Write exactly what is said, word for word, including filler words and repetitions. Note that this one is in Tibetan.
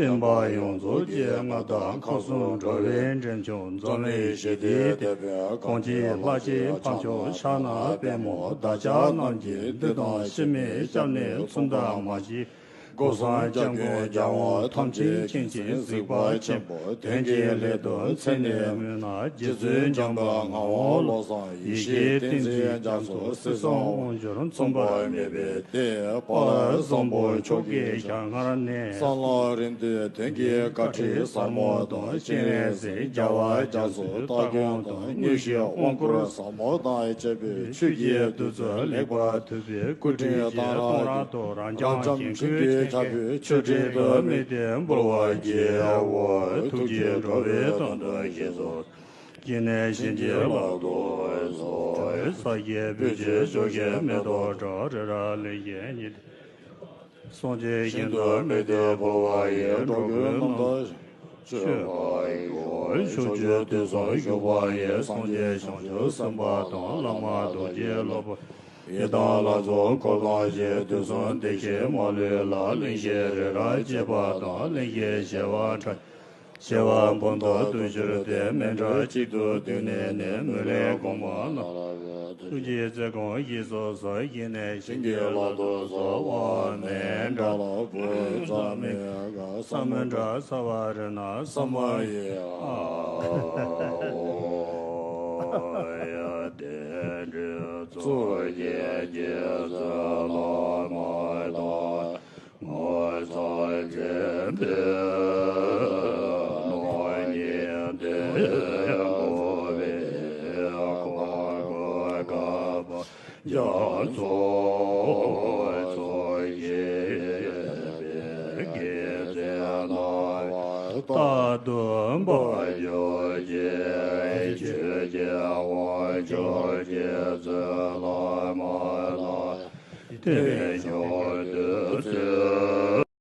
སེམས་དཔའ་ཡོངས་རྫོགས་ཀྱི་མངའ་བདག། ཁམས་གསུམ་འགྲོ་བའི་འདྲེན་མཆོག་འཛམ་གླིང་ཞི་བདེའི་དེད་དཔོན། གང་ཅི་ལྷ་ཆེན་འཕགས་མཆོག་ཕྱག་ན་པདྨོ། བདག་ཅག་རྣམས་ཀྱི་མདུན་དུ་གཤེགས་མིན་སྐྱབས་གནས་མཚུངས་ཟླ་མ་མཆིས། སྐུ་གསུམ་སྐྱབས་མགོན་རྒྱལ་དབང་ཐམས་ཅད་མཁྱེན་ཅིང་གཟིགས་པ་ཆེན་པོ། དོན་གྱི་སླད་དུ་མཚན་ནས་སྨོས་ན། རྗེ་བཙུན་འཇམ་དཔལ་ངག་དབང་བློ་བཟང་ཡེ་ཤེས་བསྟན་འཛིན་རྒྱ་མཚོ། སྲིད་གསུམ་དབང་སྒྱུར་མཚུངས་པ་མེད་པའི་གཏེར། དཔལ་བཟང་པོ་མཆོག་གི་ཞལ་སྔ་ནས། གསང་སྔགས་རིམ་བཏོན་དོན་གྱི་བཀའ་ཁྲིད་ཟབ་མོ་དང་། སྤྱན་རས་གཟིགས་རྒྱལ་བ་རྒྱ་མཚོའི་ལྟ་སྒོམ་དང་། མངོན་ཤེས་དབང་བསྐུར་ཟབ་མོ་དང་བཅས་པའི་ཆོས་ཀྱི་བདུད་རྩི་ལེགས་པར་ཐོབ་པའི་སྐུ་དྲིན་གཏང་རག་ཏུ། རབ་འབྱམས་ཆོས་ཀྱི་ཁྱབ་པའི་ཆོས་སྤྲིན་དུ་དམིགས་ཏེ་འབུལ་བར་བགྱིའོ། ཐུགས་རྗེས་འགྲོ་བའི་དོན་དུ་བཞེས་སོ། བགྱིས་ནས་བྱིན་གྱིས་བརླབ་ཏུ་གསོལ། ས་གཞི་སྤོས་ཀྱི་ཆུ་སྐྱེས་མེ་ཏོག་བཀྲ། རི་རབ་གླིང་བཞི་ཉི་ཟླའི་གསུང་གཅིག་བཞིན་དུ་དམིགས་ཏེ་འབུལ་བར་བགྱི། འགྲོ་ཀུན་རྣམ་དག་མཆོད་པར་གྱུར། ཕྱོགས་བཅུ་དུས་གསུམ་བཞུགས་པ་ཡི། སངས་རྒྱས་བྱང་ཆུབ་སེམས་དཔའ་དང་། བླ་མ་རྡོ་རྗེ་སློབ་དཔོན་ཡི་དམ་ལྷ་ཚོགས་འཁོར་དང་བཅས། དུས་གསུམ་བདེ་གཤེགས་མ་ལུས་ལ། གླིང་བཞི་རི་རབ་བཅས་པ་དང་། གླིང་བཞི་བྱེ་བ་ཕྲག་བྱེ་བ་འབུམ་དུ་དུ་གྱུར་ཏེ། མཎྜལ་གཅིག་ཏུ་བསྡུས་ནས་ནི། སྨོན་ལམ་གོང་མ་རྣམས་ཐུགས་རྗེའི་བརྩེ་སྐོང་བཞེས་སུ་གསོལ། བགྱིས་ནས་བྱིན་གྱིས་བརླབ་ཏུ་གསོལ་བ་མཎྜལ་འབུལ་ཙམ་མི་དགའ། ས་མཎྜལ་ཚར་བ་རེ་ན་ས་མ་ཡི། ཨ་ཨོ་ཡ། དེ་འདྲའི་གཙུག་གི་རྗེ་བཙུན་བླ་མ་དང་། ངོ་མཚར་ཆེན་པོའི་རྣམ་སྨིན་དེ། འགོ་བའི་གང་གོས་དཀར་པོ་རྒྱ་མཚོ་ཚོགས་ཀྱི་དགེ་མཚན་རྣམས་རྟག་ཏུ་འབར་གྱུར་ཅིག་ཆོས་ཀྱི་དབང་ཕྱུག་རྗེ་བཙུན་བླ་མ་དང་། དེ་མཆོག་བདུད་རྩི།